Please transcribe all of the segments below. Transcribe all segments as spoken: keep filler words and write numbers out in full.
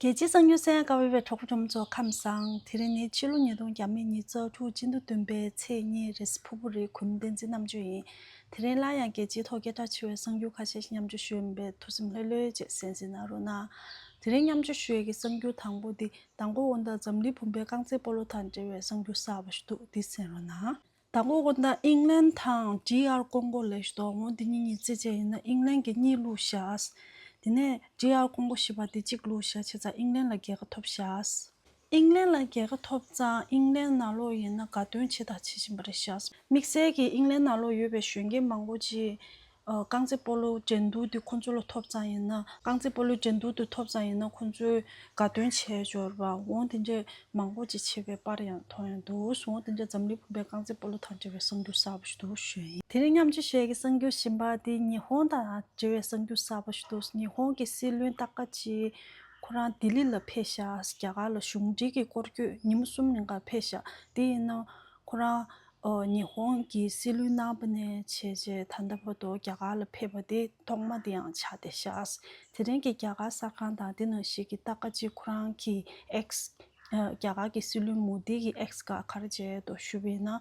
རྒྱལ་སྤྱིའི་གསར་འགྱུར་གསན་ཡག་དགའ་བའི་གྲོགས་པོ་གྲོགས་མོ་ཚོ་ཁམས་བཟང་། དེ་རིང་ནི་ཕྱི་ལོ་ཉིས་སྟོང་ཉི་ཤུ་རྩ་དྲུག་སྤྱི་ཟླ་བདུན་པའི་ཚེས་གཉིས་རེད། ཕུར་བུ་རི་གུས་མོ་བསྟན་འཛིན་རྣམ་དཔྱོད་ཡིན། དེ་རིང་སླར་ཡང་རྒྱལ་སྤྱིའི་ཐོག་སྐད་གྲགས་ཆེ་བའི་གསར་འགྱུར་ཁ་ཤས་ཤིག་མཉམ་སྤྱོད་ཞུ་ཡིན་པས་ཐུགས་སེམས་ལྷོད་ལྷོད་བྱས་གསན་གཟིགས་གནང་རོགས་གནང་། དེ་རིང་མཉམ་སྤྱོད་ཞུ་ཡས་ཀྱི་གསར་འགྱུར་དང་པོ་འདི་མདང་དགོང་དགོང་དག་འཛམ་གླིང་བུམ་པའི་རྐང་རྩེད་སྤོ་ལོ་དང་འབྲེལ་བའི་གསར་འགྱུར་གསར་པ་ཞིག་འདུག་འདི་གསན་རོགས་གནང་། མདང་དགོང་དགོང་དག་ཨིང་ལན་དང་ཌི་ཨར་ཀོང་ཀོ་ལབ་ཞིག་འདུག་འོ་འདི་གཉིས་གཉིས་རྩིས་བྱས་ཡིན་ན་ཨིང་ལན་གྱིས་གཉིས་བླུགས་བཞག་དེ་ནས་ཌི་ཨར་ཀོང་ཀོ་ཞེས་པ་དེ་གཅིག་བླུགས་བཞག་བྱས་ཙང་ཨིང་ལན་ལ་རྒྱལ་ཁ་ཐོབ་བཞག་ཨིང་ལན་ལ་རྒྱལ་ཁ་ཐོབ་ཙང་ཨིང་ལན་ནང་ལོགས་ཡིན་ན་དགའ་སྟོན་བྱེད་དང་བྱེད་བཞིན་པ་རེད་བཞག་དམིགས་བསལ་གྱིས་ཨིང་ལན་ནང་ལོགས་ཡོད་པའི་གཞོན་སྐྱེས་མང་པོ་ཅིག་ཨ། རྐང་རྩེད་སྤོ་ལོ་འགྲན་བསྡུར་དེ་ཁོང་ཚོ་ལ་ཐོབ་ཙང་ཡིན་ན། རྐང་རྩེད་སྤོ་ལོའི་འགྲན་བསྡུར་དེ་ཐོབ་ཙང་ཡིན་ན་ཁོང་ཚོས་དགའ་སྟོན་བྱས་འབྱོར་བ་འོང་དེ་འདྲས་མང་པོ་ཅིག་བྱེད་པའི་པར་ཡང་མཐོང་ཡང་འདུག་འོང་དེ་འདྲས་འཛམ་གླིང་བུམ་པའི་རྐང་རྩེད་སྤོ་ལོ་དང་འབྲེལ་བའི་གསར་འགྱུར་གསར་པ་ཞིག་འདུག་ཞུ་ཡིན། དེ་རིང་མཉམ་སྤྱོད་བྱེད་ཀྱི་གསར་འགྱུར་གཞན་པ་དེ་ཉི་ཧོང་དང་འབྲེལ་བའི་གསར་འགྱུར་གསར་པ་ཞིག་འདུག་ཉི་ཧོང་གི་སྲིད་བློན་ཏཱ་ཀ་ཅི་ཁོ་རང་ལྡི་ལི་ལ་ཕེབས་ཤག་རྒྱ་གར་ལ་གཞུང་འབྲེལ་གྱི་སྐོར་སྐྱོད་ཉིན་མོ་གསུམ་རིང་ག་ཕེབས་ཤག་དེ་ཡིན་ན་ཁོ་རང་། ཨོ། ཉི་ཧོང་གི་སྲིད་བློན་གནང་བ་ནས་བྱས་རྗེས་ད་ལྟ་བར་དུ་རྒྱ་གར་ལ་ཕེབས་པ་དེ་ཐོག་མ་དེ་ཡང་ཆགས་བསྡད་ཤག་དེ་རིང་གི་རྒྱ་གར་གསར་ཁང་དང་དེ་ནང་བཞིན་གྱི་ཏཱ་ཀ་ཅི་ཁོ་རང་གི་ཨེགས། རྒྱ་གར་གྱི་སྲིད་བློན་མོ་དི་གི་ཨེགས་ཀ་ག་རེ་བྱས་འདུག་ཞུས་པ་ཡིན་ན།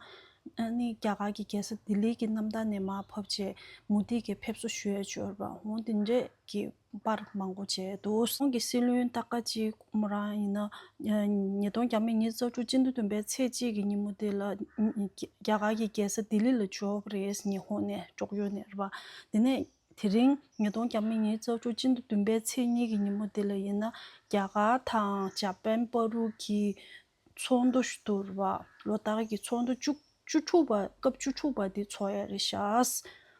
ཨ་ནི་རྒྱ་གར་གྱི་རྒྱལ་ས་ལྡི་ལི་གི་གནམ་ཐང་ནས་མར་བབས་རྗེས་མོ་དི་གི་ཕེབས་བསུ་ཞུ་ཡས་འབྱོར་བ་འོང་དེ་འདྲས་ཀྱི་པར་མང་པོ་བྱས་འདུག་ཁོང་གི་སྲིད་བློན་ཏཱ་ཀ་ཅི་མོ་རང་ཡིན་ན། ཉིས་སྟོང་ཉི་ཤུ་རྩ་དྲུག་སྤྱི་ཟླ་བདུན་པའི་ཚེས་གཅིག་གི་ཉིན་མོ་དེ་ལ་རྒྱ་གར་གྱི་རྒྱལ་ས་ལྡི་ལི་ལ་འབྱོར་བ་རེད། ཉི་ཧོང་ནས་ཀྲོག་ཡོ་ནས་རེད་པ། དེ་ནས་དེ་རིང་ཉིས་སྟོང་ཉི་ཤུ་རྩ་དྲུག་སྤྱི་ཟླ་བདུན་པའི་ཚེས་གཉིས་ཀྱི་ཉིན་མོ་དེ་ལ་ཡིན་ན་རྒྱ་གར་དང་འཇར་པན་བར་དུ་གི་ཚོགས་འདུ་ཞིག་འདུག་རེད་པ། ལོ་ལྟར་གྱི་ཚོགས་འདུ་བཅུ། བཅུ་དྲུག་པ། སྐབས་བཅུ་དྲུག་པ་འདི་ཚོགས་ཡ་རེད་ཤག་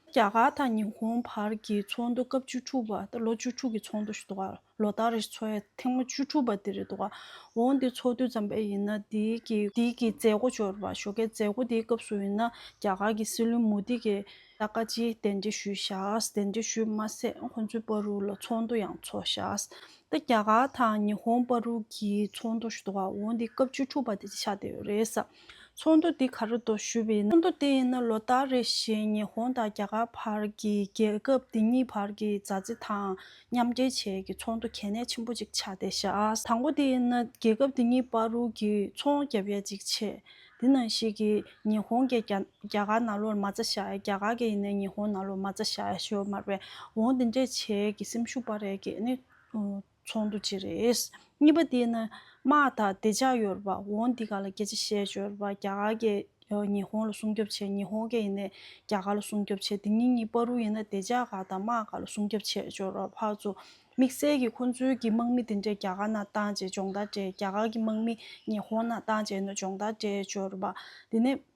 རྒྱ་གར་དང་ཉི་ཧོང་བར་གྱི་ཚོགས་འདུ་སྐབས་བཅུ་དྲུག་པ་ད་ལོ་བཅུ་དྲུག་གི་ཚོགས་འདུ་ཞིག་འདུག་ག་ལོ་ལྟར་རེ་ཚོགས་ཡ་ཐེངས་མ་བཅུ་དྲུག་པ་འདི་རེད་འདུག་ག་འོང་འདི་ཚོགས་དུས་ཙམ་པ་ཡིན་ན་འདི་གི་འདི་གི་མཛད་སྒོ་འབྱོར་བ་ཞོགས་ཀའི་མཛད་སྒོ་འདིའི་སྐབས་སུ་ཡིན་ན་རྒྱ་གར་གྱི་སྲིད་བློན་མོ་དི་གིས་ཏཱ་ཀ་ཅི་གདན་འདྲེན་ཞུས་ཤག་གདན་འདྲེན་ཞུས་མ་ཟད་ཁོང་ཚོའི་བར་དུ་ལ་ཚོགས་འདུ་ཡང་ཚོགས་ཤག་ད་རྒྱ་གར་དང་ཉི་ཧོང་བར་དུ་གི་ཚོགས་འདུ་ཞིག་འདུག་ག་འོ་འདི་སྐབས་བཅུ་དྲུག་པ་དེ་ཆགས་བསྡད་ཡོད་རེད་ས། ཚོགས་འདུ་འདི་ག་རེ་འདུག་ཞུས་པ་ཡིན་ན་ཚོགས་འདུ་དེ་ཡིན་ན་ལོ་ལྟར་རེ་བཞིན་ཉི་ཧོང་དང་རྒྱ་གར་བར་གྱི་རྒྱལ་ཁབ་འདི་གཉིས་བར་གྱི་མཛའ་བརྩེ་དང་མཉམ་འབྲེལ་བྱེད་ཀྱི་ཚོགས་འདུ་གལ་གནད་ཆེན་པོ་ཅིག་ཆགས་བསྡད་ཤག་དང་པོ་དེ་ཡིན་ན་རྒྱལ་ཁབ་འདི་གཉིས་བར་དུ་གི་ཚོང་རྒྱབ་ཡ་ཅིག་བྱས། དེ་ནང་བཞིན་གྱི་ཉི་ཧོང་གིས་རྒྱ་རྒྱ་གར་ནང་ལོགས་མ་རྩ་བཞག་ཡ་རྒྱ་གར་གྱིས་ཡིན་ན་ཉི་ཧོང་ནང་ལོགས་མ་རྩ་བཞག་ཡ་ཞོ་མ་རེད། འོང་དེ་འདྲས་བྱས་ཀྱི་སེམས་ཤུགས་སྤར་ཡ་གི་ནི། ཚོགས་འདུ་ཅིག་རེད། གཉིས་པ་དེ་ནི་དམག་དང་བདེ་འཇགས་ཡོད་རེད་པ། འོང་འདི་ག་ལ་སྐད་ཆ་བཤད་ཡོད་རེད་པ། རྒྱ་གར་གྱིས་ཉི་ཧོང་ལ་སྲུང་སྐྱོབ་བྱས། ཉི་ཧོང་གིས་ཡིན་ནའི་རྒྱ་གར་ལ་སྲུང་སྐྱོབ་བྱས། དེ་གཉིས་གཉིས་བར་དུ་ཡིན་ན་བདེ་འཇགས་ག་དང་དམག་ག་ལ་སྲུང་སྐྱོབ་བྱས་ཡོད་རེད་པ། ཕར་ཚུར་དམིགས་བསལ་གྱིས་ཁོང་ཚོའི་གི་དམག་མི་དེ་འདྲས་རྒྱ་གར་ནང་བཏང་བྱས་སྦྱོང་བརྡར་སྤྲད། རྒྱ་གར་གྱི་དམག་མི་ཉི་ཧོང་ནང་བཏང་བྱས་ནས་སྦྱོང་བརྡར་སྤྲད་ཡོད་རེད་པ། དེ་ནས།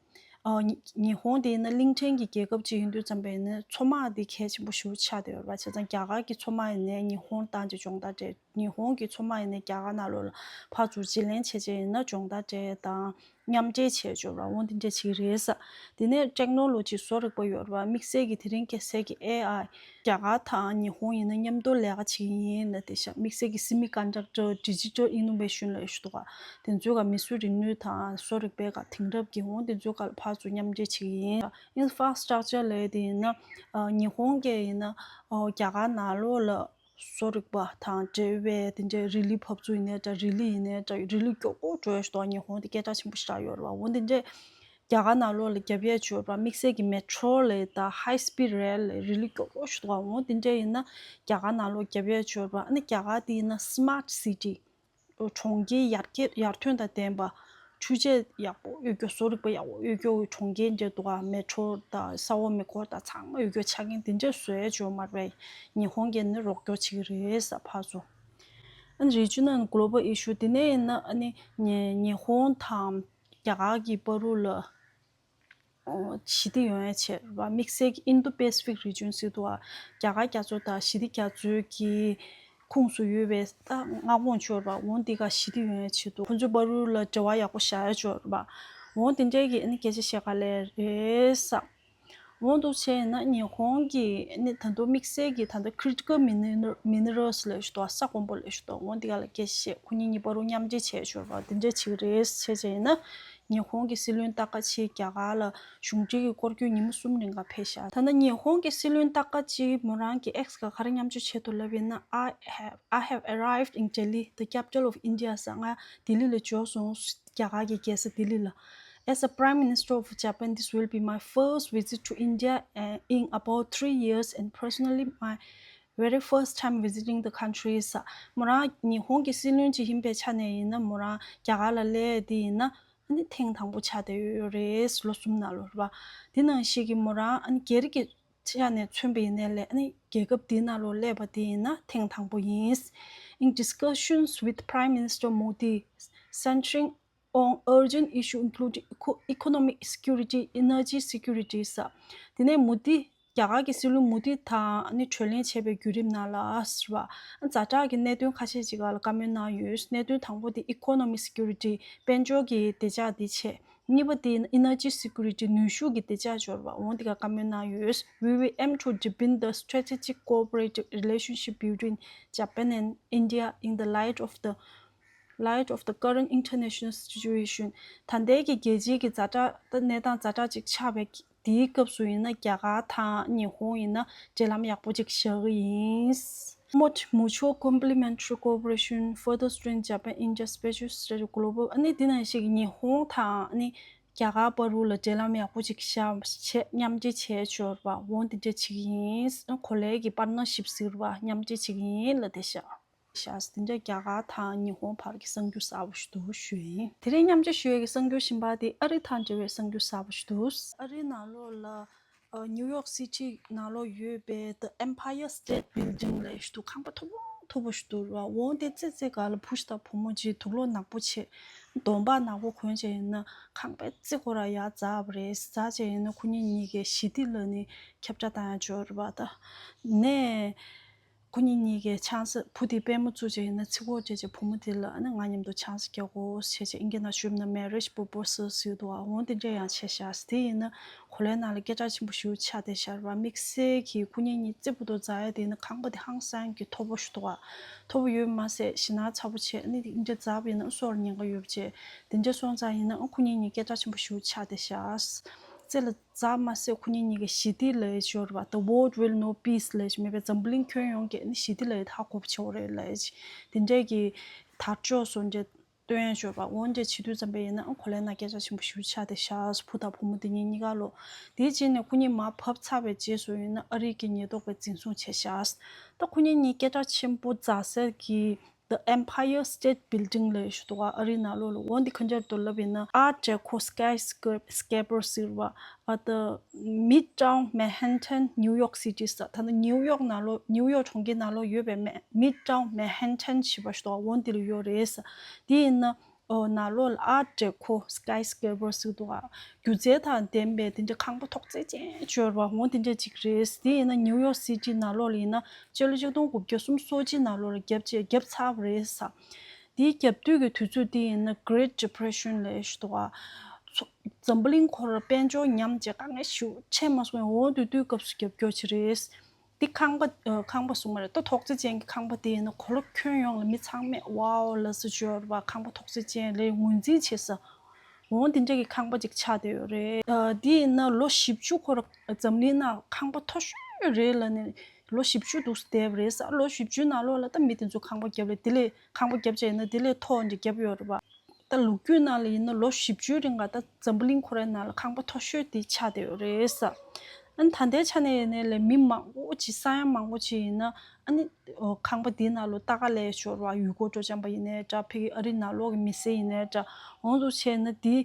ཨ། ཉི་ཉི་ཧོང་དེ་ཡིན་ན་གླིང་ཕྲན་གྱི་རྒྱལ་ཁབ་ཅིག་ཡིན་དུས་ཙམ་པ་ཡིན་ན་མཚོ་དམག་དེ་གལ་ཆེན་པོ་ཞེ་པོ་ཆགས་བསྡད་ཡོད་རེད་པ། བྱས་ཙང་རྒྱ་གར་གྱི་མཚོ་དམག་ཡིན་ནའི་ཉི་ཧོང་བཏང་བྱས་སྦྱོང་བརྡར་སྤྲད། ཉི་ཧོང་གི་མཚོ་དམག་ཡིན་ནའི་རྒྱ་གར་ནང་ལོགས་ལ་ཕར་ཚུར་བརྗེ་ལེན་བྱས་བྱས་ཡིན་ན་སྦྱོང་བརྡར་སྤྲད་དང་མཉམ་འབྲེལ་བྱས་ཡོད་རེད་པ། འོ་འདི་འདྲས་བྱེད་ཀྱི་རེད་ས། དེ་ནས་ཊེག་ནོ་ལོ་ཇི་བཟོ་རིག་པ་ཡོད་རེད་པ། དམིགས་བསལ་གྱི་དེ་རིང་ཁ་སང་གི་ཨེ་ཨའི། རྒྱ་གར་དང་ཉི་ཧོང་ཡིན་ན་མཉམ་དུ་ལས་ཀ་བྱེད་ཀྱི་ཡིན་ན་དེ་ཤ་དམིགས་བསལ་གྱི་སེ་མི་ཀོན་ཌག་ཊར། ཌི་ཇི་ཊལ་ཨི་ནོ་ཝེ་ཤན་ལབ་ཡ་ཞིག་འདུག་ག་དེ་ཚོའི་ག་མིས་བཟོས་རིག་ནུས་དང་བཟོ་རིག་པའི་ག་དེང་རབས་ཀྱི་འོང་དེ་ཚོའི་ག་ལ་ཕར་ཚུར་མཉམ་འབྲེལ་བྱེད་ཀྱི་ཡིན། ཨིན་ཕ་སི་ཊག་ཅར་ལབ་ཡ་དེ་ཡིན་ན་ཉི་ཧོང་གི་ཡིན་ན་རྒྱ་གར་ནང་ལོགས་ལ་བཟོ་རིག་པ་དང་འབྲེལ་བའི་དེ་འདྲའི་རི་ལི་ཕབ་ཚུགས་ཡིན་ནའི་འདྲ། རི་ལི་ཡིན་ནའི་འདྲ། རི་ལི་མགྱོགས་པོ་འགྲོ་ཡ་ཞིག་འདུག་ཉི་ཧོང་དེ་སྐད་གྲགས་ཆེན་པོ་ཞིག་ཆགས་ཡོད་རེད་པ། འོ་དེ་འདྲས། རྒྱ་གར་ནང་ལོགས་ལ་རྒྱབ་ཡས་བྱོས་པ་དམིགས་བསལ་གྱི་མེ་ཊྲོ་ལས་དང་ཧའི་སི་པི་ཌི་རེལ་ལས་རི་ལི་མགྱོགས་པོ་ཞིག་འདུག་འོ་དེ་འདྲས་ཡིན་ན་རྒྱ་གར་ནང་ལོགས་རྒྱབ་ཡས་བྱོས་པ། ཨ་ནི་རྒྱ་གར་དེ་ཡིན་ན་སི་མ་ཊི་སི་ཊི། གྲོང་ཁྱེར་ཡར་རྒྱས་ཡར་ཐོན་དང་ལྡན་པ། འཕྲུལ་ཆས་ཡག་པོ་ཡོད་རྒྱུ། བཟོ་རིག་པ་ཡག་པོ་ཡོད་རྒྱུ་གྲོང་ཁྱེར་འདྲས་འདུག་ག་མེ་ཊྲོ་དང་ས་འོག་མེ་འཁོར་དང་ཚང་མ་ཡོད་རྒྱུ་ཆ་རྐྱེན་དེ་འདྲས་བཟོས་བྱོས་མ་རེད། ཉི་ཧོང་གིས་ནི་རོགས་སྐྱོར་བྱེད་ཀྱི་རེད་ས་ཕར་ཚུར། ཨ་ནི་རི་ཇི་ནལ་གྷོ་ལོ་བལ་ཨི་ཤུ་དེ་ནས་ཡིན་ན་ཨ་ནི་ཉི་ཉི་ཧོང་དང་། རྒྱ་གར་གྱི་བར་དུ་ལ་ཞི་བདེ་ཡོང་ཡ་ཆེད་དམིགས་བསལ་གྱི་ཨིན་དོ་པེ་སི་ཕིག་རི་ཇན་ཟེར་འདུག་ག་རྒྱ་གར་རྒྱ་མཚོ་དང་ཞི་བདེ་རྒྱ་མཚོའི་གི་ཁོངས་སུ་ཡོད་པའི་ད་མངའ་ཁོངས་ཆོད་པ་འོང་འདི་ག་ཞི་བདེ་ཡོང་ཡ་ཆེད་དུ་ཁོང་ཚོའི་བར་དུ་ལ་འབྲེལ་བ་ཡག་པོ་བཞག་ཡ་ཆོད་པ་འོང་དེ་འདྲའི་གི་ཨ་ནི་སྐད་ཆ་བཤད་ག་ལེ་རེད་ས། འོང་འདུག་བྱས་ན་ཉི་ཧོང་གི་ནི་ད་དུང་དམིགས་བསལ་གྱི་ད་ལྟ་ཁི་རི་ཊི་ཀལ་མི་ནི་མི་ནི་རལ་སི་ལབ་ཞིག་འདུག་ས་དཀོན་པོ་ལབ་ཞིག་འདུག་འོང་འདི་ག་ལ་སྐད་ཆ་བཤད། ཁོ་གཉིས་གཉིས་བར་དུ་མཉམ་འབྲེལ་བྱས་ཞོར་བ་འདི་འདྲ་བྱེད་ཀྱི་རེད་བྱས་བྱས་ན་ ཉི་ཧོང་གི་སྲིད་བློན་ཏཱ་ཀ་ཆི་རྒྱ་གར་ལ་གཞུང་འབྲེལ་གྱི་སྐོར་སྐྱོད་ཉིན་མོ་གསུམ་རིང་ག་ཕེབས་ཤག་ད་ལྟ་ཉི་ཧོང་གི་སྲིད་བློན་ཏཱ་ཀ་ཆི་མོ་རང་གི་X་ག་ག་རེ་མཉམ་སྤྱོད་བྱེད་འདུག་ལབ་ཡིན་ན། I have, I have arrived in Delhi, the capital of India. ཟེར། ང་ལྡི་ལི་ལ་འབྱོར་སོང་། རྒྱ་གར་གྱི་རྒྱལ་ས་ལྡི་ལི་ལ། As a Prime Minister of Japan, this will be my first visit to India, uh, in about three years, and personally my very first time visiting the country. ཟེར། མོ་རང་ཉི་ཧོང་གི་སྲིད་བློན་ཅིག་ཡིན་པའི་ཆ་ནས་ཡིན་ན། མོ་རང་རྒྱ་གར་ལ་སླེབས་དེ་ཡིན་ན། ཨ་ནི་ཐེངས་དང་པོ་ཆགས་བསྡད་ཡོད་རེད། ལོ་གསུམ་ནང་ལོགས་རེད་པ། དེ་ནང་བཞིན་གྱི་མོ་རང་ཨ་ནི་སྒེར་གྱི་ཆ་ནས་མཚོན་པ་ཡིན་ནའི་ལས། ཨ་ནི་རྒྱལ་ཁབ་འདིའི་ནང་ལོགས་སླེབས་པ་དེ་ཡིན་ན་ཐེངས་དང་པོ་ཡིན། In discussions with Prime Minister Modi, centering on urgent issues including eco- economic security, energy security. ཟེར། དེ་ནས་མོ་དི། རྒྱ་གར་གྱི་སྲིད་བློན་མོ་དི་དང་ཨ་ནི་གྲོས་གླེང་བྱས་པའི་བརྒྱུད་རིམ་ནང་ལ་ཟེར་བ། ཛ་དྲག་གི་གནད་དོན་ཁ་ཤས་ཅིག་སྒང་ལ་བཀའ་མོལ་གནང་ཡོད། གནད་དོན་དང་པོ་དེ་economic security, དཔལ་འབྱོར་གྱི་བདེ་འཇགས་དེ་བྱས། གཉིས་པ་དེ་energy security, ནུས་ཤུགས་ཀྱི་བདེ་འཇགས་སྦྱོར་བ། འོ་དེ་ག་བཀའ་མོལ་གནང་ཡོད། We will aim to deepen the strategic cooperative relationship between Japan and India in the light of the light of the current international situation. ད་ལྟའི་གི་རྒྱལ་སྤྱིའི་གི་ཛ་དྲག་ད་གནས་སྟངས་ཛ་དྲག་ཅིག་ཆགས་པའི་དེའི་སྐབས་སུ་ཡིན་ན། རྒྱ་གར་དང་ཉི་ཧོང་ཡིན་ན་འབྲེལ་ལམ་ཡག་པོ་ཅིག་བཞག་གི་ཡིན། Promote mutual complementary cooperation, further strengthen Japan India special strategic global. ཨ་ནི་དེ་ནང་བཞིན་གྱི་ཉི་ཧོང་དང་ཨ་ནི་རྒྱ་གར་བར་དུ་ལ་འབྲེལ་ལམ་ཡག་པོ་ཅིག་བཞག་བྱས། མཉམ་འབྲེལ་བྱས་སྦྱོར་བ། འོ་དེ་འདྲ་བྱེད་ཀྱི་ཡིན། གོ་ལའི་གི་པར་ནར་ཤིབ་ཟེར་བ་མཉམ་འབྲེལ་བྱེད་ཀྱི་ཡིན་ལབ་བསྡད་ཤག་ཤག་དེ་འདྲ་རྒྱ་གར་དང་ཉི་ཧོང་བར་གྱི་གསར་འགྱུར་གསར་པ་ཞིག་འདུག་ཞུ་ཡིན། དེ་རིང་མཉམ་སྤྱོད་ཞུ་ཡས་ཀྱི་གསར་འགྱུར་གཞན་པ་དེ་ཨ་རི་དང་འབྲེལ་བའི་གསར་འགྱུར་གསར་པ་ཞིག་འདུག་ཨ་རིའི་ནང་ལོགས་ལ་ཨ་ནིའུ་ཡོག་སི་ཊི་ནང་ལོགས་ཡོད་པའི་The Empire State Building ལབ་ཞིག་འདུག་ཁང་པ་མཐོ་པོ་མཐོ་པོ་ཞིག་འདུག་ར། འོ་དེ་རྩེ་རྩེ་ག་ལ་བུ་ཞིག་དང་བུ་མོ་ཅིག་དུག་ལོག་ནག་པོ་བྱས། གདོང་པ་ནག་པོ་གོན་བྱས་ཡིན་ན། ཁང་པའི་རྩེ་ཁོ་ར་ཡར་འཛེགས་པ་རེད། འཛེགས་བྱས་ཡིན་ན་ཁོ་གཉིས་གཉིས་ཀས་ཞི་བདེ་ལབ་ནས་ཁྱབ་བསྒྲགས་བཏང་ཡ་འབྱོར་བ་ད། ནས། ཁོ་གཉིས་གཉིས་ཀས་ཆང་ས་བུ་དེ་པུས་མོ་བཙུགས་བྱས་ཡིན་ན་ཚིག་གོ་བྱས་བྱས་བུ་མོ་དེ་ལ་ཨ་ནི་ང་མཉམ་དུ་ཆང་ས་རྒྱག་དགོས་བྱས་བྱས། ཨིན་སྐད་ནང་ཞུས་ན་marriage proposal ཟེར་འདུག་ཨ། འོ་དེ་འདྲ་ཡང་བྱས་ཤག་དེ་ཡིན་ན་གོ་ལའི་ནང་ལ་སྐད་གྲགས་ཆེན་པོ་ཞེ་པོ་ཆགས་བསྡད་ཤག་ར། དམིགས་བསལ་གྱིས་ཁོ་གཉིས་གཉིས་རྩེ་ཕུད་དུ་འཛེགས་ཡ་དེ་ཡིན་ན་ཁང་པ་དེ་ཧང་སང་གི་མཐོ་པོ་ཞིག་འདུག་ཨ། མཐོ་པོ་ཡོད་མ་ཟད་ཞེད་སྣང་ཚ་པོ་བྱས། ཨ་ནི་དེ་འདྲ་འཛེགས་པ་ཡིན་ན་སྲོག་ལ་ཉེན་ཁ་ཡོད་པ་བྱས། དེ་འདྲ་སོང་ཙང་ཡིན་ན་ཨ་ཁོ་གཉིས་གཉིས་སྐད་གྲགས་ཆེན་པོ་ཞེ་པོ་ཆགས་བསྡད་ཤག་རྩེ་ལ་འཛེགས་མ་ཟད་ཁོ་གཉིས་གཉིས་ཀས་ཞི་བདེ་ལབ་ཡ་ཅིག་ཡོད་རེད་པ། The world will know peace ལབ་ཡ་ཅིག་མེད་པའི་འཛམ་བུ་གླིང་ཁྱོན་ཡོངས་ཀྱིས་ཨ་ནི་ཞི་བདེ་ལབ་ཡ་དེ་ཧ་གོ་བ་བྱེད་དགོས་རེད་ལབ་ཡ་ཅིག་དེ་འདྲས་ཀྱི་དར་ལྕོག་སོགས་འདྲ་སྟོན་ཡ་ཅིག་ཡོད་རེད་པ། འོ་འདྲས་བྱེད་དུས་ཙམ་པ་ཡིན་ན་ཨ་གོ་ལའི་ནང་སྐད་གྲགས་ཆེན་པོ་ཞེ་པོ་ཆགས་བསྡད་ཤག་བུ་དང་བུ་མོ་དེ་གཉིས་གཉིས་ཀ་ལོ། དེའི་རྗེས་ནས་ཁོ་གཉིས་མར་བབས་ཚར་བའི་རྗེས་སུ་ཡིན་ན་ཨ་རི་གི་ཉེན་རྟོག་པས་འཛིན་བཟུང་བྱས་ཤག་ད་ཁོ་གཉིས་གཉིས་སྐད་གྲགས་ཆེན་པོ་འཛེགས་སའི་གི The Empire State Building ལབ་ཡ་ཞིག་འདུག་ག་ཨ་རིའི་ནང་ལོགས་ལ། འོ་འདི་ག་འདྲ་འདུག་ལབ་ཡིན་ན། Art Deco skyscraper ཟེར་བ། ཨ་ད་Midtown Manhattan, New York City ཟེར། ད་ནི་ནིའུ་ཡོག་ནང་ལོགས། ནིའུ་ཡོག་གྲོང་ཁྱེར་ནང་ལོགས་ཡོད་པའི་མེ- Midtown Manhattan ཞེས་པ་ཞིག་འདུག་ག་འོ་འདི་ལ་ཡོད་རེད་ཟེར། དེ་ཡིན་ན་ཨོ་ནང་ལོགས་ལ་Art Deco skyscraper ཟེར་འདུག་ག་སྒྱུ་རྩལ་དང་ལྡན་པའི་དེ་འདྲ་ཁང་པ་ཐོག་བརྩེགས་ཅན་ཅིག་ཡོད་རེད་པ། འོ་དེ་འདྲ་ཅིག་རེད། དེ་ཡིན་ན་ནིའུ་ཡོག་སི་ཊི་ནང་ལོགས་ལ་ཡིན་ན་སྤྱི་ལོ་ཆིག་སྟོང་དགུ་བརྒྱ་སུམ་ཅུ་སོ་གཅིག་ནང་ལོགས་ལ་བརྒྱབ་བྱས་བརྒྱབ་ཚར་བ་རེད་ཟེར། དེའི་རྒྱབ་དུས་ཀྱི་དུས་ཚོད་དེ་ཡིན་ན་Great Depression ལབ་ཡ་ཞིག་འདུག་ག་འཛམ་བུ་གླིང་ཁོ་ར་དཔལ་འབྱོར་ཉམས་བྱས་དཀའ་ངལ་ཞེ་པོ་ཆེ་མ་སོང་བའི་འོ་དེ་དུས་སྐབས་སུ་རྒྱབ་སྐྱོར་བྱས་རེད། འདི་ཁང་པ་ཨ་ཁང་པ་གསུངས་པ་རེད། ད་ཐོག་བརྩེགས་ཅན་གྱི་ཁང་པ་དེ་ཡིན་ན་གོ་ལ་ཁྱོན་ཡོངས་ལ་མི་ཚང་མས་wow ལབ་ས་ཅིག་ཡོད་རེད་པ། ཁང་པ་ཐོག་བརྩེགས་ཅན་རེད། ངོས་འཛིན་བྱེད་ས། འོ་དེ་འདྲ་གི་ཁང་པ་ཅིག་ཆགས་བསྡད་ཡོད་རེད། ཨ་འདི་ཡིན་ན་ལོ་བཞི་བཅུ་ཁོ་ར་འཛམ་གླིང་ནང་ཁང་པ་མཐོ་ཤོས་རེད་ལབ་ནས་ལོ་བཞི་བཅུ་འདུག་བསྡད་པ་རེད་ཟེར། ལོ་བཞི་བཅུའི་ནང་ལོགས་ལ་ད་མི་དེ་ཚོ་ཁང་པ་བརྒྱབ་རེད། དེ་ལས་ཁང་པ་བརྒྱབ་བྱས་ཡིན་ན་དེ་ལས་མཐོ་བ་འདྲ་བརྒྱབ་ཡོད་རེད་པ། ད་ལོ་རྒྱུས་ནང་ལ་ཡིན་ན་ལོ་བཞི་བཅུའི་རིང་ག་ད་འཛམ་བུ་གླིང་ཁོ་རའི་ནང་ལ་ཁང་པ་མཐོ་ཤོས་དེ་ཆགས་བསྡད་ཡོད་རེད་ཟེར། ཨ་ནི་ད་ལྟའི་ཆ་ནས་ཡིན་ནའི་ལས་མི་མང་པོ་ཅིག་ས་ཡ་མང་པོ་ཅིག་ཡིན་ན་ཨ་ནི་ཨོ་ཁང་པ་དེའི་ནང་ལོགས་ལྟ་ག་སླེབས་ཡ་ཅིག་ཡོད་རེད་པ། ཡུལ་སྐོར་སྤྲོ་འཆམ་པ་ཡིན་ནའི་འདྲ། ཕ་གི་ཨ་རིའི་ནང་ལོགས་ཀྱི་མི་སེར་ཡིན་ནའི་འདྲ། འོ་འདུག་བྱས་ན་དེ་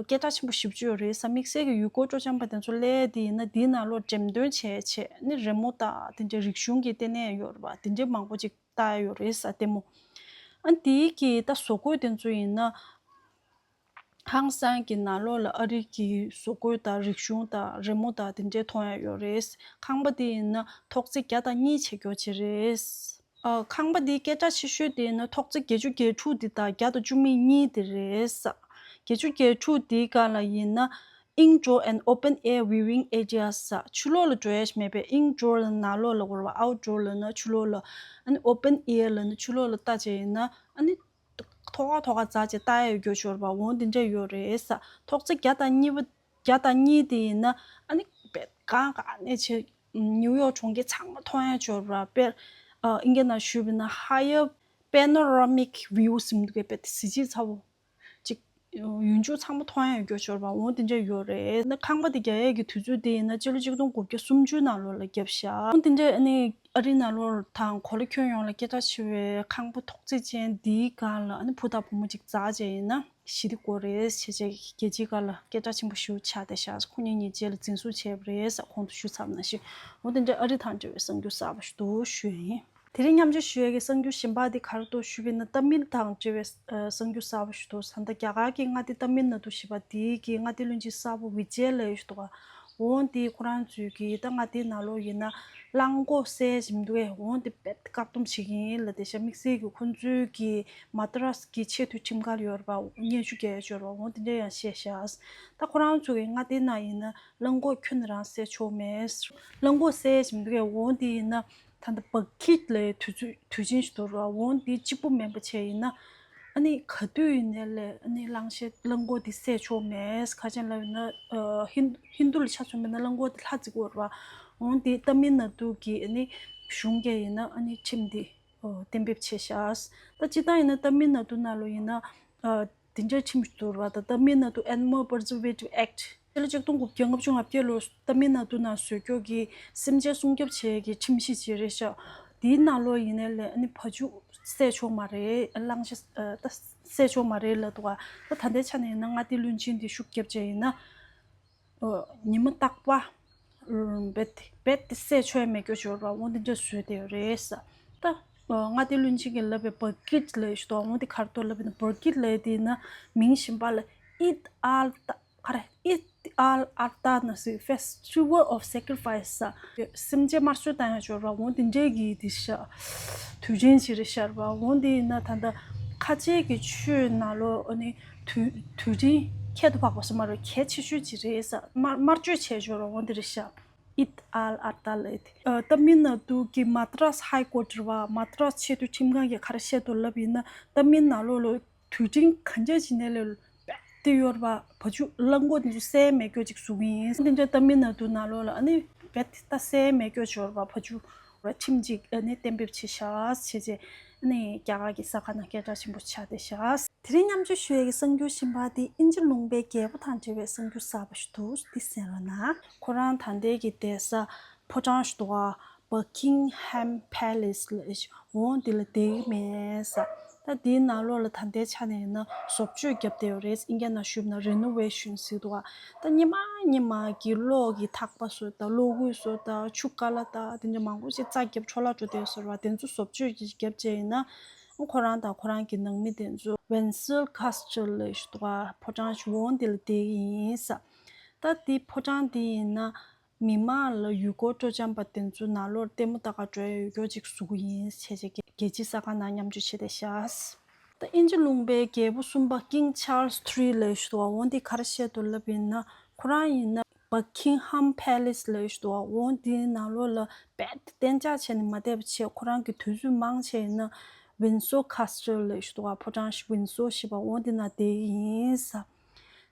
སྐད་གྲགས་ཆེན་པོ་ཞེ་པོ་ཅིག་ཡོད་རེད་ཟེར། དམིགས་བསལ་གྱི་ཡུལ་སྐོར་སྤྲོ་འཆམ་པ་དེ་ཚོ་སླེབས་དེ་ཡིན་ན་དེའི་ནང་ལོགས་འགྲེམས་སྟོན་བྱས་བྱས་ཨ་ནི་རི་མོ་དང་དེ་འདྲའི་རིག་གཞུང་གི་ལྟེ་གནས་ཡོད་རེད་པ། དེ་འདྲའི་མང་པོ་ཅིག་ལྟ་ཡ་ཡོད་རེད་ཟེར་ལྟད་མོ། ཨ་དེའི་གི་ད་བཟོ་བཀོད་དེ་ཚོ་ཡིན་ན་ཧང་སང་གི་ནང་ལོགས་ལ་ཨ་རི་གི་བཟོ་བཀོད་དང་རིག་གཞུང་དང་རི་མོ་དང་དེ་འདྲའི་མཐོང་ཡ་ཡོད་རེད། ཁང་པ་དེ་ཡིན་ན་ཐོག་བརྩེགས་བརྒྱ་དང་གཉིས་བྱེད་རྒྱུ་ཅིག་རེད། ཨ་ཁང་པ་དེའི་སྐད་གྲགས་ཆེ་ཤོས་དེ་ཡིན་ན་ཐོག་བརྩེགས་བརྒྱད་ཅུ་གྱ་དྲུག་དེ་དང་བརྒྱ་དང་བཅུ་མེད་གཉིས་དེ་རེད། བརྒྱད་ཅུ་གྱ་དྲུག་དེའི་སྒང་ལ་ཡིན་ན་Indoor and Open Air Viewing Areas ཟེར། ཕྱི་ལོགས་ལ་འགྲོ་ཡ་ཞིག་མེད་པའི་indoor ལབ་ན་ནང་ལོགས་ལ་གོ་ར་བ། outdoor ལབ་ན་ཕྱི་ལོགས་ལ། ཨ་ནི་open air ལབ་ན་ཕྱི་ལོགས་ལ་ལྟ་བྱས་ཡིན་ན་ཨ་ནི་ ཐོག་ཁ་ཐོག་ཁ་འཛག་བྱས་ལྟ་ཡ་ཡོད་རྒྱུ་ཅིག་ཡོད་རེད་པ། འོ་འདི་འདྲ་ཡོད་རེད་ས། ཐོག་བརྩེགས་བརྒྱ་དང་གཉིས་པ་བརྒྱ་དང་གཉིས་དེ་ཡིན་ན་ཨ་ནི་བེད་གང་ག་ནས་བྱས་ནིའུ་ཡོག་གྲོང་ཁྱེར་ཚང་མ་མཐོང་ཡ་ཅིག་ཡོད་རེད་པ། དཔེར་ཨ་ཨིན་སྐད་ནང་ཞུས་པ་ཡིན་ན་higher panoramic view ཟེར་གྱི་འདུག་གས། དཔེ་དེ་གཟི་བརྗིད་ཚ་བོ་ཅིག་ཡུལ་ལྗོངས་ཚང་མ་མཐོང་ཡ་ཡོད་རྒྱུ་ཅིག་ཡོད་རེད་པ། འོ་དེ་འདྲ་ཡོད་རེད། ན་ཁང་པ་དེ་རྒྱག་ཡས་ཀྱི་དུས་ཚོད་དེ་ཡིན་ན་སྤྱི་ལོ་ཆིག་སྟོང་དགུ་བརྒྱ་སུམ་ཅུ་ནང་ལོགས་ལ་བརྒྱབ་ཤག་འོ་དེ་འདྲ་ཨ་ནི་ཨ་རིའི་ནང་ལོགས་དང་གོ་ལ་ཁྱོན་ཡོངས་ལ་སྐད་གྲགས་ཆེ་བའི་ཁང་པ་ཐོག་བརྩེགས་ཅན་འདིའི་སྒང་ལ་ཨ་ནི་བུ་དང་བུ་མོ་ཅིག་འཛེགས་བྱས་ཡིན་ན་ཞི་བདེ་དགོས་རེད་ཟེར་བྱས་རྒྱལ་སྤྱིའི་སྒང་ལ་སྐད་གྲགས་ཆེན་པོ་ཞེ་པོ་ཆགས་བསྡད་ཤག་ཁོང་གཉིས་གཉིས་རྗེས་ལ་འཛིན་བཟུང་བྱས་པ་རེད་ཟེར་གོང་དུ་ཞུས་ཚར་བ་ནང་བཞིན། འོ་དེ་འདྲ་ཨ་རི་དང་འབྲེལ་བའི་གསར་འགྱུར་གསར་པ་ཞིག་འདུག་ཞུ་ཡ་ཡིན། དེ་རིང་མཉམ་སྤྱོད་ཞུ་ཡས་ཀྱི་གསར་འགྱུར་གཞན་པ་དེ་ག་རེ་འདུག་ཞུས་པ་ཡིན་ན་ཏ་མིལ་དང་འབྲེལ་བའི་ཨ་གསར་འགྱུར་གསར་པ་ཞིག་འདུག་ད་ལྟ་རྒྱ་གར་གྱི་མངའ་སྡེ་ཏ་མིལ་ནཱ་ཌུ་ཞེས་པ་དེའི་གི་མངའ་སྡེ་བློན་ཆེན་གསར་པ་བི་ཇེ་ལབ་ཡས་ཞིག་འདུག་ག་འོ་དེ་ཁོ་རང་ཚོའི་གི་ད་མངའ་སྡེའི་ནང་ལོགས་ཡིན་ན་གླང་གོག་བསད་བཞིན་འདུག་གས། འོ་དེ་དཔེ་བཀག་སྡོམ་བྱེད་ཀྱི་ཡིན་ལབ་བསྡད་ཤག་དམིགས་བསལ་གྱི་ཁོང་ཚོའི་གི་མ་ཏ་རཱས་ཀྱི་ཆེས་མཐོའི་ཁྲིམས་ཁང་ཡོད་རེད་པ། སྙན་ཞུ་རྒྱག་ཡས་ཡོད་རེད་པ། འོ་དེ་འདྲ་ཡང་བཤད་ཤག་ད་ཁོ་རང་ཚོ་གི་མངའ་སྡེའི་ནང་ཡིན་ན་གླང་གོག་ཁྱོན་ནས་རང་བསད་ཆོག་མེད། གླང་གོག་བསད་བཞིན་འདུག་གས། འོ་དེ་ཡིན་ན་ད་ལྟ་བག་ཁིད་ལབ་དུས་ཚོད་དུས་ཆེན་ཞིག་འདུག་ར། འོ་འདི་གཅིག་པུ་མིན་པ་བྱས་ཡིན་ན་ཨ་ནི་ག་དུས་ཡིན་ནའི་ལས་ཨ་ནི་གླང་ཤེད་གླང་གོག་འདི་བསད་ཆོག་མེད། ག་ཅན་ལབ་ཡིན་ན་ཨ་ཧིན་ཧིན་དུ་ལ་ཆ་མཚོན་པ་ཡིན་ན་གླང་གོག་འདི་ལྷ་བརྩི་གི་ཡོད་ར། འོ་འདི་ཏ་མིལ་ནཱ་ཌུ་གི་ཨ་ནི་གཞུང་གིས་ཡིན་ན་ཨ་ནི་ཁྲིམས་འདི་ཨོ་གཏན་འབེབས་བྱས་ཤག་ད་སྤྱིར་བཏང་ཡིན་ན་ཏ་མིལ་ནཱ་ཌུ་ནང་ལོགས་ཡིན་ན་ཨ་དེ་འདྲའི་ཁྲིམས་ཤིག་འདུག་ར། ད་ཏ་མིལ་ནཱ་ཌུ་Animal Preservation Act ཕྱི་ལོ་ཆིག་སྟོང་དགུ་བརྒྱ་ལྔ་བཅུ་ང་བརྒྱད་ལོར་ཏ་མིལ་ནཱ་ཌུ་ནང་བཟོས་རྒྱུ་གི་སེམས་ཅན་སྲུང་སྐྱོབ་བྱེད་ཡས་ཀྱི་ཁྲིམས་གཞི་ཅིག་རེད་ཤག་དེའི་ནང་ལོགས་ཡིན་ནའི་ལས་ཨ་ནི་བ་ཕྱུགས་བསད་ཆོག་མ་རེད། གླང་ཆེན་ཨ་ད་བསད་ཆོག་མ་རེད་ལབ་འདུག་ག་ད་ད་ལྟའི་ཆ་ནས་ཡིན་ན་མངའ་སྡེ་བློན་ཆེན་དེ་ཤུགས་བརྒྱབ་བྱས་ཡིན་ན་ཨོ་ཉི་མ་རྟག་པར་རྦད་དེ་རྦད་དེ་བསད་ཆོག་ཡ་མེད་རྒྱུ་ཅིག་ཡོད་ར། འོ་འདི་འདྲ་བཟོས་བསྡད་ཡོད་རེད་ས། ད་ཨོ་མངའ་སྡེ་བློན་ཆེན་གྱིས་ལབ་པའི་བག་ཁིད་ལབ་ཡས་ཞིག་འདུག་འོ་འདི་ག་རེ་འདུག་ལབ་ཡིན་ན་བག་ཁིད་ལབ་ཡས་དེ་ཡིན་ན་མིང་གཞན་པ་ལ་ཨིད་ཨལ་ཏ་ག་རེ་ཨིད་ཨལ་ཨར་ཏ་ན་ཟེར་Festival of Sacrifice ས། སེམས་ཅན་དམར་གསོད་བཏང་ཡ་ཅིག་ཡོད་ར། འོ་འདི་འདྲའི་གི་དེ་ཤ་དུས་ཆེན་ཅིག་རེད་ཤག་ར། འོ་འདི་ཡིན་ན་ད་ལྟ་ཁ་ཆེ་གི་ཆོས་ནང་ལོགས་ཨ་ནི་དུས་དུས་ཆེན་ཁྱད་དུ་འཕགས་པ་ཟེར་མ་རེད། གལ་ཆེ་ཤོས་ཅིག་རེད་ས། དམར་དམར་མཆོད་བྱས་ཅིག་ཡོད་ར། འོ་འདི་རེད་ཤག་ཨིད་ཨལ་ཨར་ཏ་ལབ་ཡས་དེ། ཨ་ཏ་མིལ་ནཱ་ཌུ་གི་མ་ཏ་རཱས་ཧའི་ཀོར་ཊི་རེད་བ། མ་ཏ་རཱས་ཆེས་མཐོའི་ཁྲིམས་ཁང་གིས་ག་རེ་བཤད་འདུག་ལབ་ཡིན་ན་ཏ་མིལ་ནཱ་ལོ་ལོ་དུས་དྲན་གང་ཅི་བྱེད་ནའི་ལས་རྦད་དེ་ཡོད་རེད་པ། བ་ཕྱུགས་གླང་གོག་དེ་ཚོ་བསད་མེད་རྒྱུ་ཅིག་བཟོ་གི་ཡིན། དེ་འདྲ་ཏ་མིལ་ནཱ་ཌུ་ནང་ལོགས་ལ་ཨ་ནི་རྦད་དེ་ད་བསད་མེད་རྒྱུ་ཅིག་ཡོད་རེད་པ། བ་ཕྱུགས་ར་ཁྲིམས་ཅིག་ཨ་ནི་གཏན་འབེབས་བྱས་ཤག་བྱས་རྗེས་ཨ་ནི་རྒྱ་གར་གྱི་གསར་ཁང་ནང་སྐད་གྲགས་ཆེན་པོ་ཆགས་བསྡད་ཤག་དེ་རིང་མཉམ་སྤྱོད་ཞུ་ཡས་ཀྱི་གསར་འགྱུར་གཞན་པ་དེ་དབྱིན་ཇི་ལུང་པའི་རྒྱལ་པོ་དང་འབྲེལ་བའི་གསར་འགྱུར་གསར་པ་ཞིག་འདུག་འདི་གསན་རོགས་གནང་། ཁོ་རང་ད་ལྟའི་གི་བསྡད་ས་ཕོ་བྲང་ཞིག་འདུག་ག Buckingham Palace ལབ་ཡས་ཞིག་འོ་འདི་ལ་བསྡད་ཀྱི་མེད་ས། ད་འདིའི་ནང་ལོགས་ལ་ད་ལྟའི་ཆ་ནས་ཡིན་ན་བཟོ་བཅོས་བརྒྱབ་བསྡད་ཡོད་རེད། ཨིན་སྐད་ནང་ཞུས་ན་renovation ཟེར་འདུག་ག་ད་སྔོན་མ་སྔོན་མ་གི་གློག་གི་ཐག་པ་བཟོ་དང་གློག་སྐུད་བཟོ་དང་ཆུ་ཀ་ལ་དང་དེ་འདྲ་མང་པོ་ཞིག་རྩ་བརྒྱབ་འཕྲོ་བརླག་འགྲོ་བསྡད་ཡོད་ས་རེད་བ། དེ་ཚོ་བཟོ་བཅོས་ཀྱི་བརྒྱབ་བྱས་ཡིན་ན་ཁོ་རང་དང་ཁོ་རང་གི་ནང་མི་དེ་ཚོ་Windsor Castle ལབ་ཡས་ཞིག་འདུག་ག་ཕོ་བྲང་ཞིག་འོ་འདི་ལ་བསྡད་ཀྱི་ཡིན་ས། ད་འདི་ཕོ་བྲང་འདི་ཡིན་ན་མི་མང་ལ་ཡུལ་སྐོར་སྤྲོ་འཆམ་པ་དེ་ཚོ་ནང་ལོགས་ལྟད་མོ་ལྟ་ག་འགྲོ་ཡ་ཡོད་རྒྱུ་ཅིག་བཟོ་གི་ཡིན་བྱས་བྱས་རྒྱལ་སྤྱིའི་གསར་ཁང་ནང་མཉམ་སྤྱོད་བྱས་བསྡད་ཤག་ད་དབྱིན་ཇི་ལུང་པའི་རྒྱལ་པོ་གསུམ་པ་King Charles three ལབ་ཡས་ཞིག་འདུག་ག་འོ་འདི་ག་རེ་བཤད་འདུག་ལབ་ཡིན་ན་ཁོ་རང་ཡིན་ན་Buckingham Palace ལབ་ཡས་ཞིག་འདུག་ག་འོ་འདིའི་ནང་ལོགས་ལ་རྦད་དེ་གཏན་འཇགས་བྱས་ནས་མ་བསྡད་པ་བྱས། ཁོ་རང་གི་དུས་ཚོད་མང་ཆེ་ཡིན་ན་Windsor Castle ལབ་ཡས་ཞིག་འདུག་ག་ཕོ་བྲང་ཞིག་Windsor ཞེས་པ་འོ་འདི་ནང་བསྡད་ཀྱི་ཡིན་ས།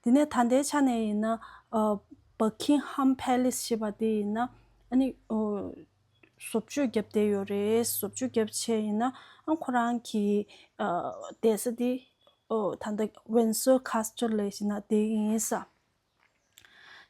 དེ་ནས་ད་ལྟའི་ཆ་ནས་ཡིན་ན་ཨ་Buckingham Palace ཞེས་པ་དེ་ཡིན་ན་ཨ་ནི་ཨོ་བཟོ་བཅོས་བརྒྱབ་བསྡད་ཡོད་རེད། བཟོ་བཅོས་བརྒྱབ་བྱས་ཡིན་ན་ཨ་ཁོ་རང་གི་ཨ་བསྡད་ས་དེ་ཨོ་ད་ལྟ་Windsor Castle ལབ་ཡས་ནང་བསྡད་ཀྱི་ཡིན་ས།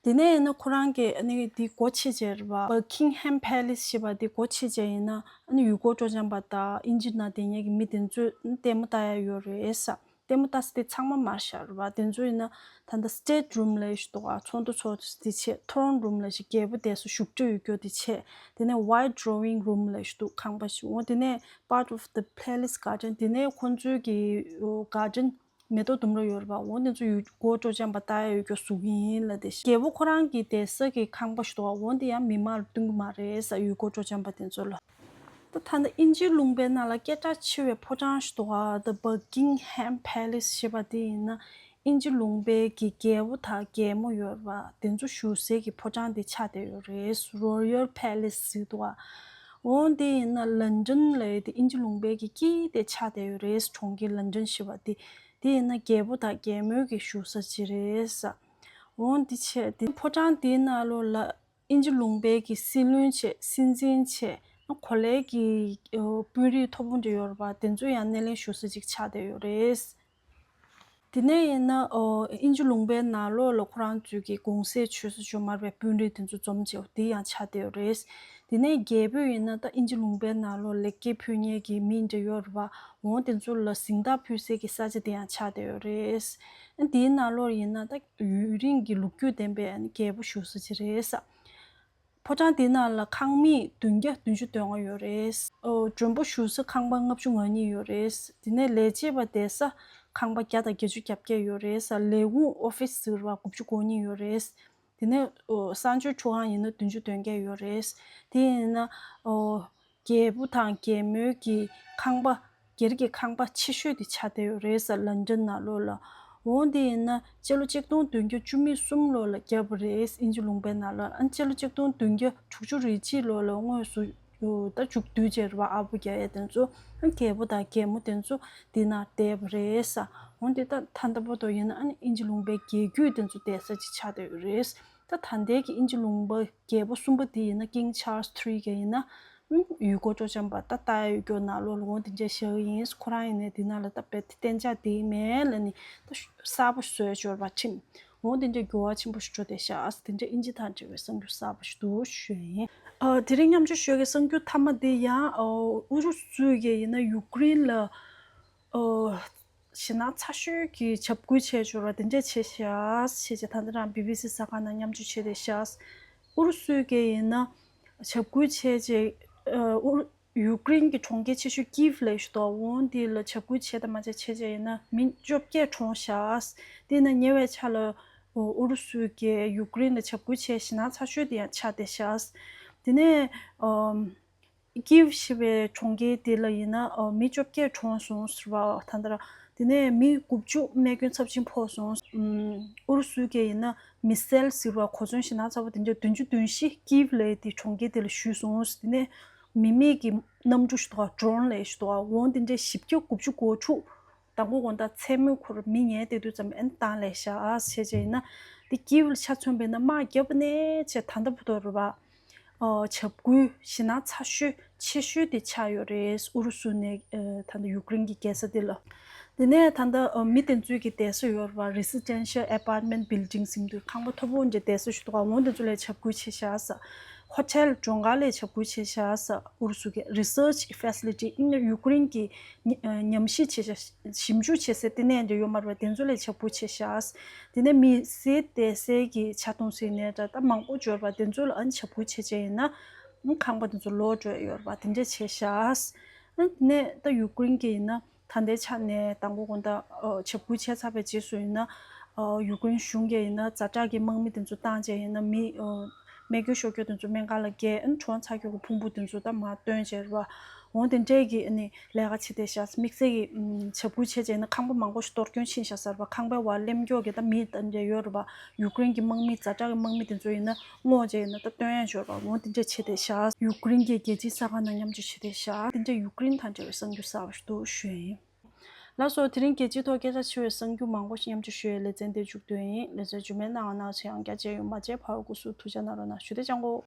དེ་ནས་ཡིན་ན་ཁོ་རང་གི་ཨ་ནི་དེ་སྒོ་ཕྱེ་བྱས་རེད་བ། Buckingham Palace ཞེས་པ་དེ་སྒོ་ཕྱེ་བྱས་ཡིན་ན་ཨ་ནི་ཡུལ་སྐོར་སྤྲོ་འཆམ་པ་དང་དབྱིན་ཇི་ནང་བསྡད་མཁན་གྱི་མི་དེ་ཚོས་ལྟད་མོ་ལྟ་ཡ་ཡོད་རེད་ས། ལྟད་མོ་ལྟ་ས་དེ་ཚང་མ་མར་བཞག་རེད་བ། དེ་ཚོ་ཡིན་ན་ད་ལྟ་State Room ལབ་ཡས་ཞིག་འདུག་ག་ཚོགས་འདུ་ཚོགས་ས་དེ་བྱས། Throne Room ལབ་ཡས་ཞིག་རྒྱལ་པོ་བསྡད་ས་བཞུགས་ཁྲི་ཡོད་རྒྱུ་དེ་བྱས། དེ་ནས་White Drawing Room ལབ་ཡས་ཞིག་འདུག་ཁང་པ་ཞིག་འོ་དེ་ནས་Part of the Palace Garden དེ་ནས་ཁོང་ཚོའི་གི་garden མེ་ཏོག་ལྡུམ་ར་ཡོད་རེད་པ། འོ་དེ་ཚོ་ཡུལ་སྐོར་སྤྲོ་འཆམ་པ་ལྟ་ཡ་ཡོད་རྒྱུ་བཟོ་གི་ཡིན་ལབ་བསྡད་ཤག་རྒྱལ་པོ་ཁོ་རང་གི་བསྡད་ས་གི་ཁང་པ་ཞིག་འདུག་ག་འོ་དེ་ཡང་མི་མང་ལ་སྟོན་གྱི་མ་རེད་ས། ཡུལ་སྐོར་སྤྲོ་འཆམ་པ་དེ་ཚོ་ལ། ད་ད་ལྟ་དབྱིན་ཇི་ལུང་པའི་ནང་ལ་སྐད་གྲགས་ཆེ་བའི་ཕོ་བྲང་ཞིག་འདུག་ག The Buckingham Palace ཞེས་པ་དེ་ཡིན་ན་དབྱིན་ཇི་ལུང་པའི་གི་རྒྱལ་པོ་དང་རྒྱལ་མོ་ཡོད་རེད་པ། དེ་ཚོ་བཞུགས་སའི་གི་ཕོ་བྲང་དེ་ཆགས་བསྡད་ཡོད་རེད། Royal Palace ཟེར་འདུག་ག་འོ་འདི་ཡིན་ན་ལན་ཀྲན་ལབ་ཡས་དེ་དབྱིན་ཇི་ལུང་པའི་གི་དཀྱིལ་དེ་ཆགས་བསྡད་ཡོད་རེད། གྲོང་ཁྱེར་ལན་ཀྲན་ཞེས་པ་དེ། དེ་ཡིན་ན་རྒྱལ་པོ་དང་རྒྱལ་མོའི་གི་བཞུགས་ས་ཅིག་རེད། འོ་འདི་བྱས་དེ་ཕོ་བྲང་དེའི་ནང་ལོགས་ལ་དབྱིན་ཇི་ལུང་པའི་གི་སྲིད་བློན་བྱས། སྲིད་འཛིན་བྱས། གོ་ལའི་གི་ཨོ་དཔོན་རིགས་མཐོ་པོ་འདྲ་ཡོད་རེད་པ། དེ་ཚོ་ཡང་སྣེ་ལེན་ཞུ་ས་ཅིག་ཆགས་བསྡད་ཡོད་རེད། དེ་ནས་ཡིན་ན་ཨོ་དབྱིན་ཇི་ལུང་པའི་ནང་ལོགས་ལ་ཁོ་རང་ཚོའི་གི་གུང་སེང་ཆོས་ས་ཆོས་མར་པའི་དཔོན་རིགས་དེ་ཚོ་འཛོམས་བྱས་དེ་ཡང་ཆགས་བསྡད་ཡོད་རེད། དེ་ནས་རྒྱལ་པོ་ཡིན་ན་ད་དབྱིན་ཇི་ལུང་པའི་ནང་ལོགས་ལེགས་སྐྱེས་ཕུལ་མཁན་གྱི་མི་འདྲ་ཡོད་རེད་པ། འོ་དེ་ཚོ་ལ་གཟེངས་རྟགས་ཕུལ་སའི་གི་ས་ཆ་དེ་ཡང་ཆགས་བསྡད་ཡོད་རེད། ཨ་དེའི་ནང་ལོགས་ཡིན་ན་ད་ཡུན་རིང་གི་ལོ་རྒྱུས་ལྡན་པའི་རྒྱལ་པོ་བཞུགས་ས་ཅིག་རེད། ཕོ་བྲང་དེའི་ནང་ལ་ཁང་མིག་བདུན་བརྒྱ་བདུན་ཅུ་དོན་ལྔ་ཡོད་རེད། ཨོ་མགྲོན་པོ་བཞུགས་ས་ཁང་པ་ལྔ་བཅུ་ང་གཉིས་ཡོད་རེད། དེ་ནས་ལས་བྱེད་པ་བསྡད་ས་ཁང་པ་བརྒྱ་དང་བརྒྱད་ཅུ་གྱ་བརྒྱད་ཡོད་རེད། ལས་ཁུངས་ཨོ་ཕི་སི་ཟེར་བ་དགུ་བཅུ་གོ་གཉིས་ཡོད་རེད། དེ་ནས་ཨོ་གསང་སྤྱོད་ཁྲུའུ་ཨང་ཡིན་ན་བདུན་ཅུ་དོན་བརྒྱད་ཡོད་རེད། དེ་ཡིན་ན་ཨོ་རྒྱལ་པོ་དང་རྒྱལ་མོའི་གི་ཁང་པ། སྒེར་གྱི་ཁང་པ་ཆེ་ཤོས་དེ་ཆགས་བསྡད་ཡོད་རེད་ཟེར། ལན་ཀྲན་ནང་ལོགས་ལ། འོ་འདི་ཡིན་ན་སྤྱི་ལོ་གཅིག་སྟོང་བདུན་བརྒྱ་བཅུ་མེད་གསུམ་ལོ་ལ་བརྒྱབ་པ་རེད། དབྱིན་ཇི་ལུང་པའི་ནང་ལ། ཨ་སྤྱི་ལོ་གཅིག་སྟོང་བདུན་བརྒྱ་དྲུག་ཅུ་རེ་གཅིག་ལོ་ལ་དངོས་སུ་ད་མཇུག་བསྡུ་བྱས་རེད་པ། ཨར་པོ་རྒྱག་ཡས་དེ་ཚོ། ཨ་རྒྱལ་པོ་དང་རྒྱལ་མོ་དེ་ཚོ་འདི་ནང་བསྡད་པ་རེད་ཟེར། འོ་འདི་ད་ད་ལྟ་བར་དུ་ཡིན་ན་ཨ་ནི་དབྱིན་ཇི་ལུང་པའི་རྒྱལ་རྒྱུད་དེ་ཚོ་བསྡད་ས་ཅིག་ཆགས་བསྡད་ཡོད་རེད། ད་ད་ལྟའི་གི་དབྱིན་ཇི་ལུང་པ་རྒྱལ་པོ་གསུམ་པ་དེ་ཡིན་ན་King Charles three ག་ཡིན་ན། ཡུལ་སྐོར་སྤྲོ་འཆམ་པ་ད་ལྟ་ཡོད་སྐྱོ་ནང་ལོགས་ལ་འོ་དེ་འདྲ་བཞག་ཡིན། ཁོ་རང་ཡིན་ནའི་དེ་ནང་ལ་ད་རྦད་དེ་གཏན་འཇགས་བསྡད་མེད་ལ་ནི་ད་གསར་པ་བཟོས་འབྱོར་བ་ཁྲིམས། འོ་དེ་འདྲ་འགྱུར་བ་ཆེན་པོ་ཞིག་འགྲོ་བསྡད་ཤག་དེ་འདྲ་དབྱིན་ཇི་དང་འབྲེལ་བའི་གསར་འགྱུར་གསར་པ་ཞིག་འདུག་ཞུ་ཡིན། ཨ་དེ་རིང་མཉམ་སྤྱོད་ཞུ་ཡ་གི་གསར་འགྱུར་མཐའ་མ་དེ་ཡང་ཨ་ཨུ་རུ་སུ་གིས་ཡིན་ན་ཡུཀ་རེན་ལ་ཨོ། ཞེད་སྣང་ཚ་ཤོས་ཀྱི་འཇབ་རྒོལ་བྱས་འབྱོར་བ་དེ་འདྲས་བྱས་ཤག་བྱས་རྗེས་ད་ལྟ་རང་བི་བི་སི་གསར་ཁང་ནང་མཉམ་སྤྱོད་བྱས་བསྡད་ཤག་ཨུ་རུ་སུའི་གི་ཡིན་ན་འཇབ་རྒོལ་བྱས་རྗེས་ཨོ་ཨུ་རུ་ཡུཀ་རེན་གྱི་གྲོང་ཁྱེར་ཆེ་ཤོས་ཀིབ་ལབ་ཞིག་འདུག་འོ་འདི་ལ་འཇབ་རྒོལ་བྱས་དང་མ་བྱས་བྱས་རྗེས་ཡིན་ན་མི་བཅོ་བརྒྱད་གྲོངས་ཤག་དེ་ན་ཉེ་བའི་ཆར་ལ་ཨོ་ཨུ་རུ་སུའི་གི་ཡུཀ་རེན་ལ་འཇབ་རྒོལ་བྱས་ཞེད་སྣང་ཚ་ཤོས་དེ་ཡང་ཆགས་བསྡད་ཤག་དེ་ནས་ཨོ། ཀིབ་ཞེས་པའི་གྲོང་ཁྱེར་དེ་ལ་ཡིན་ན་ཨ་མི་བཅོ་བརྒྱད་གྲོངས་སོང་ཟེར་བ་ད་ལྟ། དེ་ནས་མི་དགུ་བཅུ་རྨས་སྐྱོན་ཚབས་ཆེན་ཕོག་སོང་། ཨུམ། ཨུ་རུ་སུའི་གི་ཡིན་ན་མི་སེལ་ཟེར་བ་གོ་མཚོན་ཞེད་སྣང་ཚ་པོ་དེ་འདྲ་བདུན་ཅུ་དོན་བཞི་ཀིབ་ལབ་དེ་གྲོང་ཁྱེར་དེ་ལ་གཞུས་སོང་། དེ་ནས་མི་མེད་ཀྱི་གནམ་གྲུ་ཞིག་འདུག་ག་ཌོ་རོན་ལབ་ཞིག་འདུག་ག་འོ་དེ་འདྲ་བཞི་བརྒྱ་དགུ་བཅུ་གོ་དྲུག་དང་པོ་དགོང་དག་མཚན་མོའི་ཁོར་མི་ཉལ་བསྡད་དུས་ཙམ་ཨན་བཏང་ལས་ཤག་ཨ་བྱས་བྱས་ཡིན་ན། འདི་ཀིབ་ལ་ཆ་མཚོན་པ་ཡིན་ན་དམག་བརྒྱབ་ནས་བྱས་ད་ལྟ་བར་དུ་རེད་པ། ཨོ། འཇབ་རྒོལ་ཞེད་སྣང་ཚ་ཤོས་ཆེ་ཤོས་དེ་ཆགས་ཡོད་རེད། ཨུ་རུ་སུ་ནས་ཨ་ད་ལྟ་ཡུཀ་རེན་གྱི་རྒྱལ་ས་དེ་ལ། དེ་ནས་ད་ལྟ་ཨ་མི་དེ་ཚོའི་གི་བསྡད་ས་ཡོད་རེད་པ། Residential Apartment Building ཟེར་དུས་ཁང་པ་མཐོ་པོ་འདྲ་བསྡད་ས་ཞིག་འདུག་ག་འོ་དེ་ཚོ་ལ་འཇབ་རྒོལ་བྱས་ཤག་ཟེར། ཧོ་ཊེལ་མགྲོན་ཁང་ལ་འཇབ་རྒོལ་བྱས་ཤག་ཟེར། ཨུ་རུ་སུ་གི་Research Facility ཨིན་ན་ཡུཀ་རེན་གྱི་ཉམས་ཞིབ་བྱེད་ས་ཞིབ་འཇུག་བྱེད་སའི་ལྟེ་གནས་འདྲ་ཡོད་མ་རེད་པ། དེ་ཚོ་ལ་འཇབ་རྒོལ་བྱས་ཤག་དེ་ནས་མི་སེར་བསྡད་སའི་གི་ཆ་གཏོང་སའི་གནས་འདྲ་ད་མང་པོ་འབྱོར་བ་དེ་ཚོ་ལ་ཨ་ནི་འཇབ་རྒོལ་བྱས་བྱས་ཡིན་ན་ཁང་པ་དེ་ཚོ་ལོག་འགྲོ་ཡ་ཡོད་རེད་པ། དེ་འདྲ་བྱས་ཤག་དེ་ནས་ད་ཡུཀ་རེན་གྱི་ཡིན་ན་ད་ལྟའི་ཆ་ནས་དང་པོ་དགོང་དག་འཇབ་རྒོལ་བྱས་ཚར་བའི་རྗེས་སུ་ཡིན་ན་ཡུཀ་རེན་གཞུང་གིས་ཡིན་ན་ཛ་དྲག་གི་དམག་མི་དེ་ཚོ་བཏང་བྱས་ཡིན་ན་མི། རྨས་སྐྱོན་ཤོར་སྐྱོན་དེ་ཚོ་སྨན་ཁང་ལ་བསྐྱལ། ཨ་ནི་གྲོངས་ཚར་སྐྱོན་གྱི་ཕུང་པོ་དེ་ཚོ་ད་མར་བཏོན་བྱས་རེད་པ། འོ་དེ་འདྲས་ཀྱི་ཨ་ནི་ལས་ཀ་བྱེད་བསྡད་ཤག་དམིགས་བསལ་གྱི་ཨམ་འཇབ་རྒོལ་བྱས་བྱས་ན་ཁང་པ་མང་པོ་ཞིག་གཏོར་སྐྱོན་ཕྱིན་ཤག་ཟེར་བ། ཁང་པའི་བར་གླེམ་སྐྱོག་གི་ད་མི་དེ་འདྲས་ཡོད་རེད་པ། ཡུཀ་རེན་གྱི་དམག་མི་ཛ་དྲག་གི་དམག་མི་དེ་ཚོ་ཡིན་ན་སྔོག་བྱས་ཡིན་ན་ད་བཏོན་ཡ་ཡོད་རེད་པ། འོ་དེ་འདྲས་བྱས་བསྡད་ཤག་ཡུཀ་རེན་གྱི་རྒྱལ་སྤྱིའི་གསར་ཁང་ནང་མཉམ་སྤྱོད་བྱས་བསྡད་ཤག་དེ་འདྲས་ཡུཀ་རེན་དང་འབྲེལ་བའི་གསར་འགྱུར་གསར་པ་ཞིག་འདུག་ཞུས་ཡིན། ལགས་སོ། དེ་རིང་རྒྱལ་སྤྱིའི་ཐོག་སྐད་ཆ་ཆེ་བའི་གསར་འགྱུར་མང་པོ་ཞིག་མཉམ་སྤྱོད་ཞུ་ཡའི་ལེ་ཚན་དེ་མཇུག་བསྡུས་ཡིན། ལེ་ཚན་རྗེས་མའི་ནང་ང་ནང་ཆེ་ཡང་རྒྱ་ཆེ་ཡོད་མ་བྱས་ཕར་སྐུ་གཟུགས་ཐུགས་ཅག་གནང་རོགས་གནང་ཞུ་དེ་ཅང་གོ།